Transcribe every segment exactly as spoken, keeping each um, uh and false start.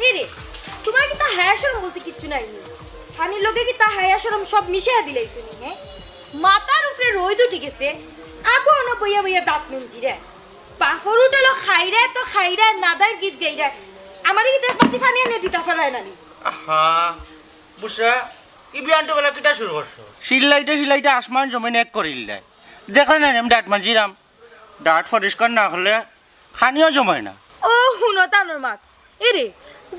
হে রে, তুমার কিতা হায়া শরম বলতে কিচ্ছু নাই নি? পানির লগে কিতা হায়া শরম সব মিশাইয়া দিলাইছো নি, হে? মাথার উপরে রইদ উঠি গেছে, আবো অনো বইয়া বইয়া দাঁত মেঞ্জিরায়। বাফর হোটেলো খাইরায় তো খাইরায়, নাদাইর গীত গাইরায়। আমারে কিতা এক বালতি পানি আনিয়া দিতা পাররায় না নি? আহা, বুসরা, ই বিয়ান্ত বেলা কিতা শুরু করছো? চিল্লাইতে চিল্লাইতে আসমান জমিন এক করিলাইলায়। দেখরায় না নি আমি দাঁত মাঞ্জিরাম? দাঁত পরিষ্কার না করলে খানিও জমায় না। ও হুনো তানর মাত, এরে,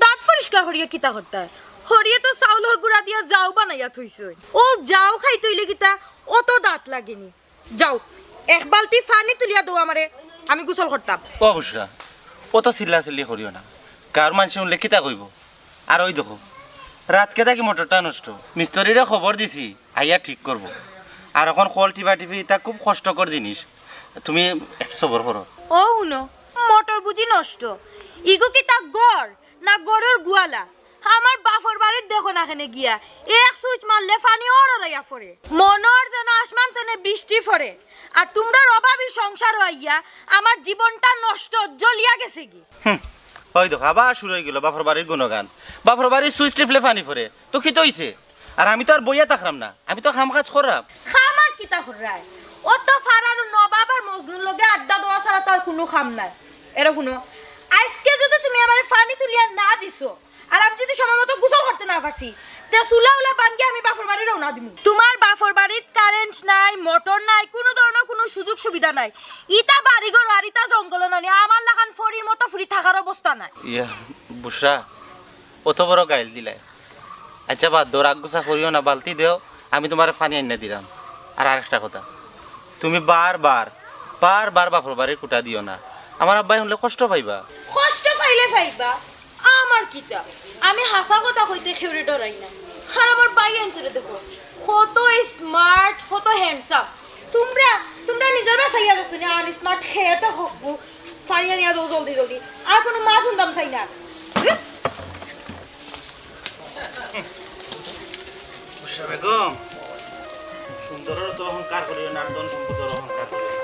দাঁত পরিষ্কার করিয়া কিতা করতায়? হরিয়ে তো চাউলর গুড়া দিয়া যাও বানাইয়া থইছইন। ও যাও খাইতে অইলে কিতা অত দাঁত লাগে নি? যাও, এক বালতি পানি তুলিয়া দেও আমারে, আমি গোসল করতাম। ও বুসরা, অত চিল্লাচিল্লি করিও না, গাঁওর মানষে হুনলে কিতা কইবো? আর ওই দেখো, রাইতকে থাকি মোটরটা নষ্ট, মিস্ত্রিরে খবর দিছি, আইয়া ঠিক করবো। আর অখন কল টিপাটিপি, ইতা খুব কষ্টকর জিনিস, তুমি একটু সবর করো। ও হুনো, মোটর বুঝি নষ্ট? ইগু কিতা ঘর না গরুর গুয়ালা? আমার বাফর বাড়িত দেখো না কেনে গিয়া, এক সুইচ মারলে পানি অররাইয়া পড়ে। মনো অর যেন আসমান তনে বৃষ্টি পড়ে। আর তুমরার অভাবী সংসারো আইয়া আমার জীবনটা নষ্ট, জ্বলিয়া গেছেগি। হুম, ওই দেখো, আবার শুরু অই গেল বাফর বাড়ির গুণগান। বাফর বাড়ির সুইচ টিপলে পানি পড়ে, তো কিতা অইছে? আর আমি তো আর বইয়া থাকরাম না, আমি তো কাম কাজ কররাম। কাম আর কিতা কররায়? অত পাড়ার নবাব আর মজনুর লগে আড্ডা দেওয়া ছাড়া তো আর কুনু কাম নাই। এরে হুনো, আইজকে যুদি তুমি আমারে পানি তুলিয়া না দিছো, আর আমি যুদি সময় মতো গোসল করতে না পারছি, তে চুলা উলা ভাঙ্গিয়া আমি বাফর বাড়ি রওনা দিমু। তুমার বাফর বাড়িত কারেন্ট নাই, মোটর নাই, কুনু ধরনর কুনু সুযোগ সুবিধা নাই। ইতা বাড়িঘর আর ইতা জঙ্গলো নানি, আমার লাখান পরীর মতো ফুরি থাকার অবস্থা নাই। ইয়া, বুসরা, অত বড় গাইল দিলায়। আচ্ছা, বাদ দেও, রাগ গুসা করিও না, বালতি দেও, আমি তুমারে পানি আনিয়া দিরাম। আর আরেকটা কথা, তুমি বারবার, বারবার বাফর বাড়ির খুটা দিও না, আমার আব্বায় হুনলে কষ্ট পাইবা। কষ্ট পাইলে পাইবা, আমার কিতা? আমি হাছা কথা কইতে কেউরে ডরাই না। আর আমার ভাইয়াইন্তরে দেখো, কত স্মার্ট, কত হ্যান্ডসাম। তুমরা, তুমরা নিজর বায় চাইয়া দেখছো নি, আনস্মার্ট খেয়ে তো হকবু। পানি আনিয়া দেও জলদি জলদি, আর কুনু মাত হুনতাম চাই না। উষা বেগম, সুন্দরর তো অহংকার করিও না, আর ধন সম্পদর অহংকার করিও না।